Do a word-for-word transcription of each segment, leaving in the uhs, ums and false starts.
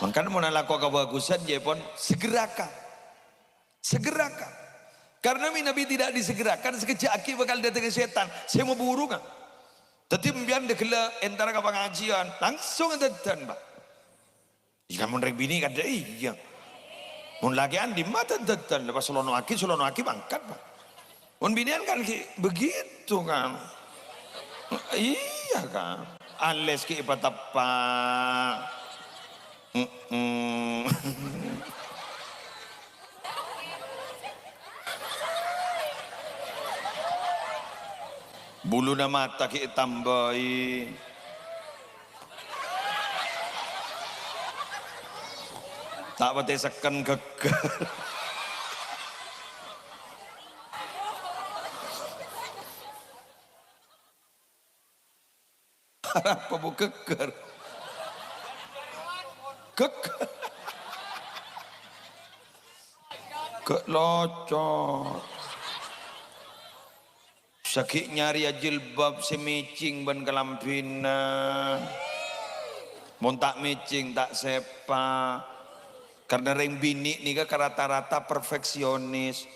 Mangkana mon alako kabhâghusân, jâ' pon segerakan. Segerakan. Karena mènabi tidak disegerakan, sakejjhâ' aghi' bhâkal dâteng sètan sè maburu, kan. Dhâddhi, empèyan dâ' ghellâ' entara ka pangajiân, langsung adâddhân, Pak. Iyâ, kan mon rèng binè' kadhâ' iyâ. Mon lakè'an dimma adâddhân, pas lonoaghi, solonoaghi mangkat, Pak. Mon binè'an kan ghi' begitu, kan. Iyâ, kan. Alès ghi' èpateppa'. Mm-mm. Buluna mata ghi' ètambâi. Ta' patè sekken ghâgghâr. Arapa bu ghâgghâr? Ghâgghâr. Ghi' locot. Saghi' nyarèya jilbab sè matching bân kalambhina. Mon ta' matching, ta' sèpa'. Karena rèng binè' nèka ka rata-rata perfeksionis.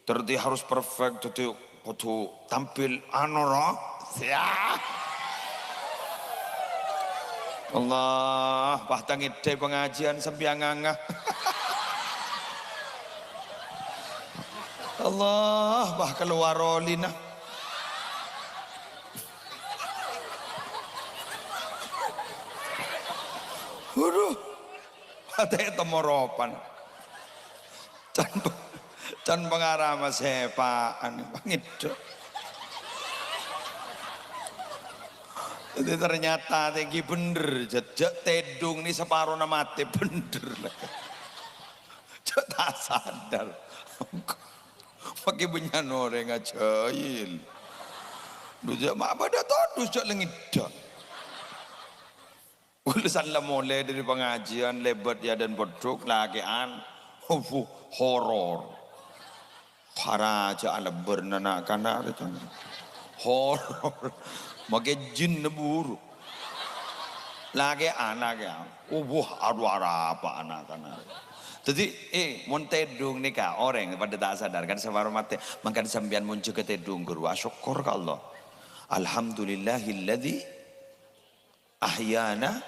Dhâddhi harus perfect, dhâddhi kodhu tampil anu, ro. Ya. Allah, wah, ta' ngèdhâ pangajiân sampèyan nganga. Allah, wah, kalowar olina. Waduh, atè temmo ropan. Can, can pangarama sèpa'an, pangèdhâ. Jadi ternyata tèngghi bhender, jhâ', jhâ' tèdung nè saparona matè bhender. Jhâ' ta' sadar. Makè bânnya'an orèng ajaib. Lu jhâ' ma' padâ todus jhâ' lèngèdhâ. Urusan la molè dâri pangajiân, lèbât è adâ'na peddhuk, lakè'an, obu, horor. Para jhâ' alèbâr na'-kana' rè, can. Horor. Makè jin buru. Lakè'an, lakè'an. Obu, adu, arapa na'-kana' rè. Dhâddhi, eh, mon tèdung nèka, orèng padâ ta' sadar, kan, saparo matè. Mangkana sampèyan mon jâgâ tèdung, ghuru, asokkor ka Allah. Alhamdulillahilladzi ahyana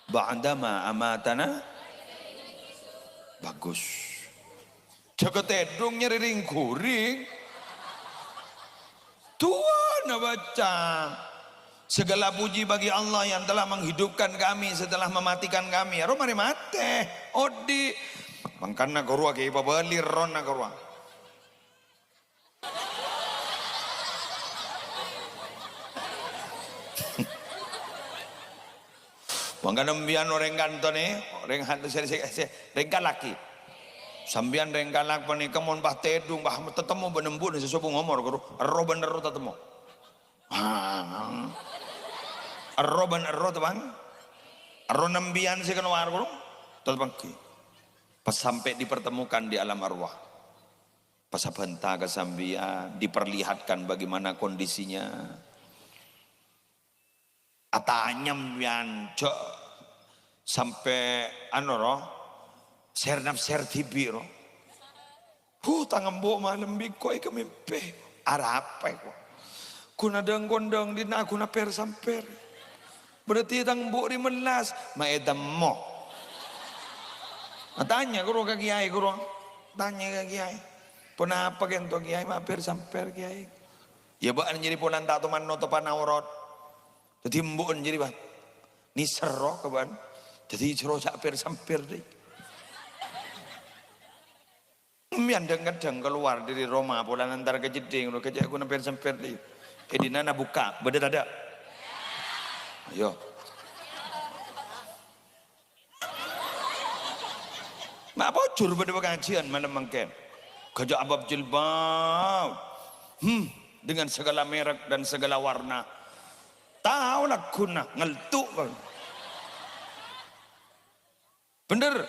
ba'dama amatana. Bagus. Jâgâ tèdung nyarè rèng-ghurèng. Du'âna baca. Segala puji bagi Allah yang telah menghidupkan kami setelah mematikan kami. Aro marè matè, odi'. Mangkana ghâruwa ghi' pabâli errona ghâruwa. Mangkana sampèyan orèng kanto nè, orèng han-, sè, sè, sè, rèng kalak. Sampèyan rèng kalak panèka mon pas tèdung, pas tatemmo bân embu'na sè sobung omor, ghâruwa, erro bân erro tatemmo. Ah. Erro bân erro, ta, Bang? Erro sampèyan sè kalowar, ghâruwa, tatemmo ghi'. Pas sampai dipertemukan di alam arwah. Pas abhânta ka sampèyan, diperlihatkan bagaimana kondisinya. Atanya sampèyan, jhâ' sampè', anu, ro, sèr-nafsèr dhibi', ro. Huh, tang embu' malem bi' engko' èkamèmpè. Arapa, ko'? Ghun adâng-kondâng dinna' ghun apèr-sampèr. Berarti tang embu' rè mellas, ma' ètemmo. Atanya ghâruwa ka kèyaè, ghâruwa. Tanya ka kèyaè. Ponapa kènto kèyaè ma' apèr-sampèr, kèyaè? Iyâ, bâ'na jârèya polana ta' toman notobhâ aorat. Dhâddhi embu'na jârèya, Bang. Nèser ro ka bâ'na. Dhâddhi soro jhâ' apèr-sampèr, dhi. Sampèyan dhâng-kadhâng kalowar dâri roma, polana entar ka jeddhing, ro, kèjhâ' ghun apèr-sampèr, dhi. È dinna' bukka', bâdâ tadâ'? Ayo. Ma' pojhur bâdâ pangajiân malem mangkèn. Ghâjâ' abâb jilbab. Hmm, dengan segala merek dan segala warna. Tao lagghuna, ngeltu', Bang. Bhender?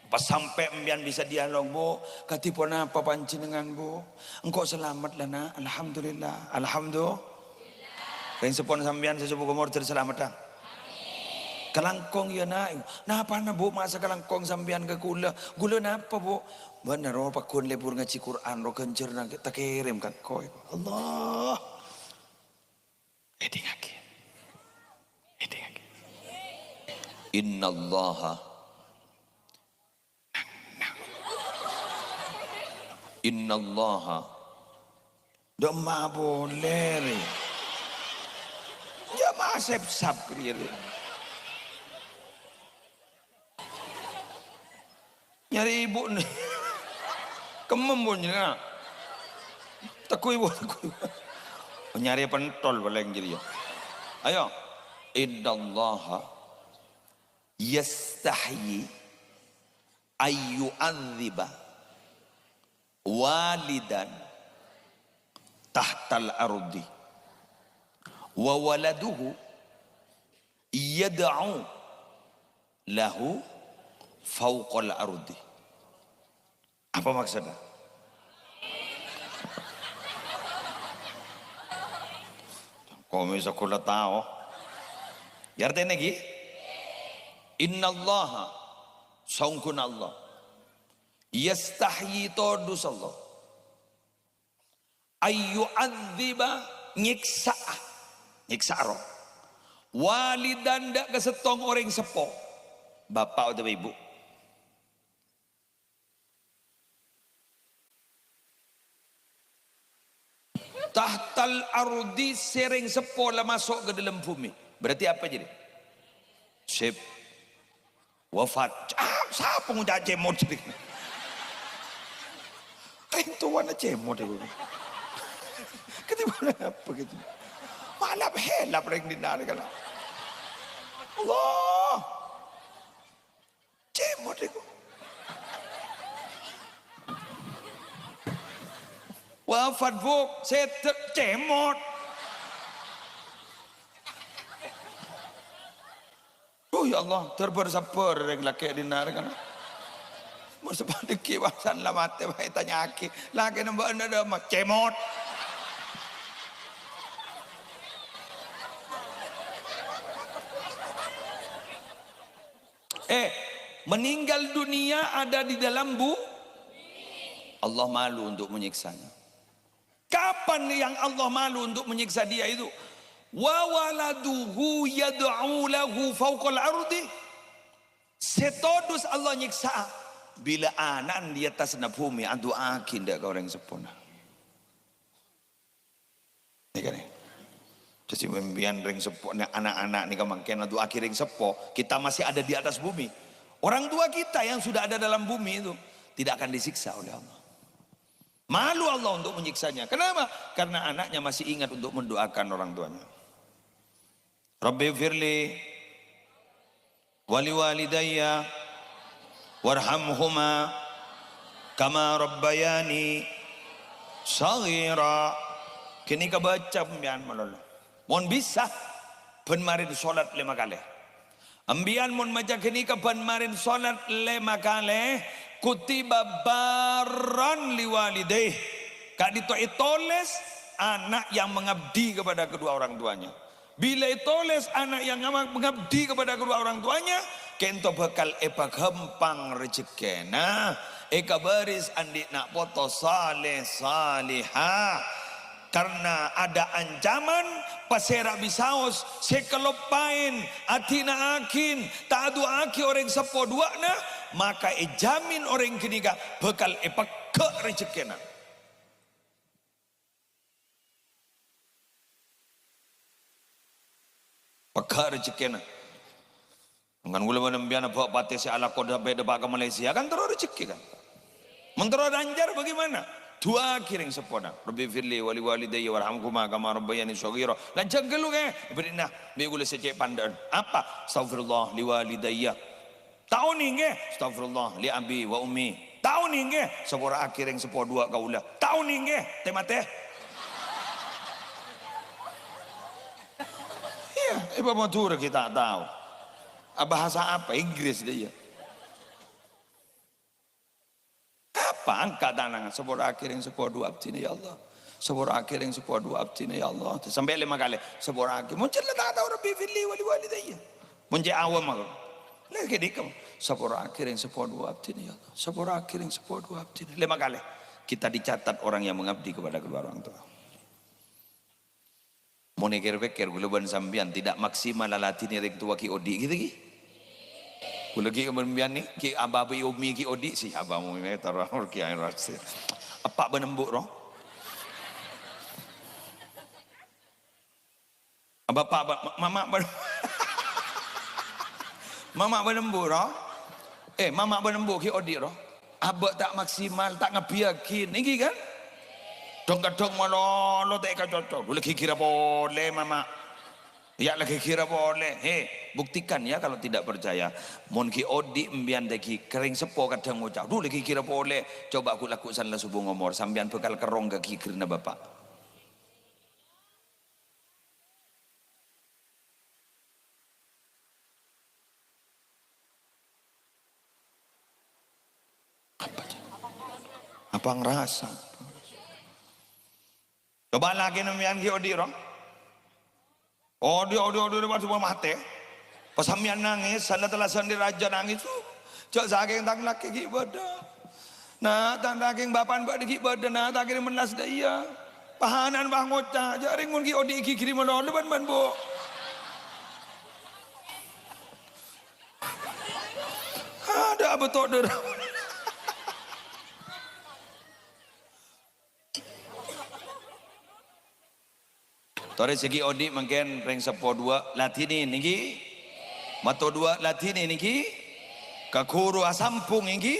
Pas sampè' sampèyan bisa dialog, "Bu, kadhi ponapa panjhennengngan, Bu?" "Engko' salamet la, Na'. Alhamdulillah." Alhamdulillah. Rèng seppon sampèyan sè sobung omor jârèya salamet, a? Kalangkong, ya, Na'. Napana, Bu', ma' sakalangkong sampèyan ka kaulâ? Kaulâ napa, Bu'? Bâ'na rowa pagghun lebur ngajhi Qur'an, rowa ghânjhârânna takèrèm ka engko'. Allah. Èdingngaghi. Èdingngaghi. Innallaha. Innallaha. Dâ' emma' polè, rè. Jâ' ma' sèp-sap, rè, rè. Nyarè ibu' nè. Kemmem, Bu', nyarè. Tegghu, ibu', tegghu, ibu'. Nyarè pentol palèng jârèya. Ayo. Innallaha yastahyi ayyu'adziba walidan tahtal ardi wa waladuhu yad'u lahu fauqal ardi. Apa maksudnya? Kok bisa kula tahu? Ya artinya ghi? Innallaha, saongghuna Allah. Yastahyi, todus Allah. Ayyu'adziba, nyèksa'a. Nyèksa'a rowa. Walidan, dâ' ka sèttong orèng seppo. Bapa' otabâ ibu. Tahtal ardi, sè rèng seppo la maso' ka dâlem bhumè. Berarti apa jadi? Sip. Wafat. Ah, sapa ngoca' cèmot jârèya? Rèng towana cèmot itu. Ketimbang apa gitu? Malap helap rèng dinna' kan. Allah. Cèmot itu. Wafat, Bu. Sèdhâ cèmot. Oh, ya Allah, ter-, bâr-sabbhâr rèng lakè' dinna' rè kan. Mon sapadhâggi' bângsan la matè, bhâi ètanya'aghi. Lakèna bâ'na dâ' emma', cèmot. Eh, meninggal dunia ada di dalam bu-, Allah malu untuk menyiksanya. Kapan yang Allah malu untuk menyiksa dia itu? "Wa waladuhu yad'u lahu fauqal ardi." Sè todus Allah nyèksa'a bilâ ana'na è attasna bhumè adu'aaghi dâ' ka orèng seppona. Nèka nè. Dhâddhi, mèmpèyan rèng seppo, nè, ana'-ana' nèka mangkèn adu'aaghi rèng seppo, kita masih ada di atas bumi. Orang tua kita yang sudah ada dalam bumi itu tidak akan disiksa oleh Allah. Malu Allah untuk menyiksanya. Kenapa? Karena anaknya masih ingat untuk mendoakan orang tuanya. Rabbighfirli wa liwalidayya warhamhuma kama rabbayani shaghira. Ghânèka bâca sampèyan malolo. Mon bisa, bân marèn sholat lèma kalè. Sampèyan mon maca ghânèka bân marèn sholat lèma kalè, kutiba barran liwalidayh. Ka'dinto ètolès anak yang mengabdi kepada kedua orang tuanya. Bilâ ètolès ana' yang ngama-, mengabdi kepada kedua orang tuanya, ka'dinto bhâkal èpaghâmpang rejekkèna, èkabâris andi' na' poto saleh salehah. Karena ada ancaman, pasèra bisaos sè kaloppaèn adina'aghin, ta' adu'aaghi orèng seppo duwâ'na, maka èjamin orèng ghânèka bhâkal èpegghâ' rejekkèna. Pegghâ' rejekkèna. Kan kaulâ bân sampèyan bâ' patè sè alako dâ-, bâdâ pa' ka Malaysia, kan terro rejekè, kan. Mon terro lancar bagaimana? Du'aaghi rèng seppona. "Rabbighfirli wa liwalidayya warhamhuma kama rabbayani shaghira." Lanjhâng ghâllu, kè. Bâdâna bi' kaulâ sè cè' pandhâ'ân. Apa? "Astaghfirullah liwalidayya." Ta' onèng, kè? "Astaghfirullah li abi wa ummi." Ta' onèng, kè? "Sapora'aghi rèng seppo duwâ' kaulâ." Ta' onèng, kè? Tè-matè. Iyâ, è Madhurâ ghi' ta' tao. Ah, bahasa apa? Inggris dâ' iyâ. Apa angka' tanangan? "Sapora'aghi rèng seppo duwâ' abdhina, ya Allah. Sapora'aghi rèng seppo duwâ' abdhina, ya Allah." Sampè' lèma kalè. "Sapora'aghi." Mon jhâ' la ta' tao, "Rabbighfirli wa liwalidayya." Mon cè' awam aku. Lè' kèdhika. Sapora'aghi rèng seppo duwâ' abdhina, ya Allah. Sapora'aghi rèng seppo duwâ' abdhina. Lèma kalè. Kita dicatat orang yang mengabdi kepada kedua orang tua. Mon èkèr-pèkkèr, kaulâ bân sampèyan tidak maksimal aladhinè rèng towa ghi' odi' gitu ghi. Kaulâ ghi' sampèyan nè, ghi' abâ' bi' ummi ghi' odi', si abâ' ummi tara kiai rasa. Eppa' bân embu' ro. Bapa' bân, ma-, mama' bân, mama' bân embu' ro. Eh, mama' bân embu' ghi' odi' ro. Abâ' ta' maksimal, ta' ngabbhiyâghi, ènggi kan? Dhâng-kadhâng malolo ta' èkacoco. Dhu la ghighirâ polè, mama'. Ya la ghighirâ polè. He, buktikan ya kalau tidak percaya. Mon ghi' odi' empèyan dâggi' ka rèng seppo kadhâng ngoca', "Dhu la ghighirâ polè." Coba ghu-, lagghu' san la sobung omor, sampèyan bhâkal kerrong ka ghighirrâ bapa'. Apa, apa ngerasa? Coba lakèna sampèyan ghi' odi' ro. Odi', odi', odi', odi', pas matè. Pas sampèyan nangès, sana tellasan di raja nangès. Jhâ' sakèng tang lakè ghi' bâdâ. Na, tang dâging bapa'na bâdâ ghi' bâdâ, na, ta' kèra mellas dâ' iyâ. Pahana'an pas ngoca', jhâ' rèng mon ghi' odi' ghighirrâ malolo bân, bân, Bu. Adâ' abâ' to' dârâ. Torè sè ghi' odi' mangkèn rèng seppo duwâ' ladhinè nènggi. Matto duwâ' ladhinè nènggi. Ka ghuru asambhung ènggi.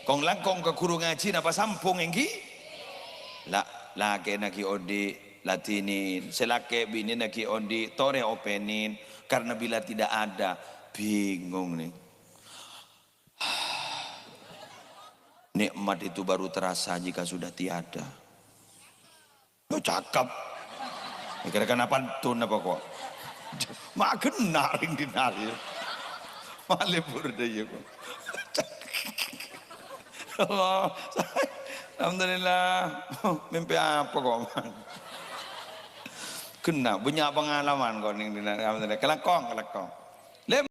Kong-langkong ka ghuru ngajhina pasambhung ènggi. La-, lakèna ghi' odi' ladhinè, sè lakè' binèna ghi' odi' torè opènè, karena bila tidak ada, bingung nè. Nikmat itu baru terasa jika sudah tiada. Lo cakep. Kira-kira pantun apa kok? Ma' ghenna' rèng dinna' rèya. Ma' lebur dâ' iyâ kok. Allah. Alhamdulillah. Mimpi apa kok? Ghenna', bânnya' pengalaman kok nèng dinna'. Alhamdulillah. Kalangkong, kalangkong. Lem-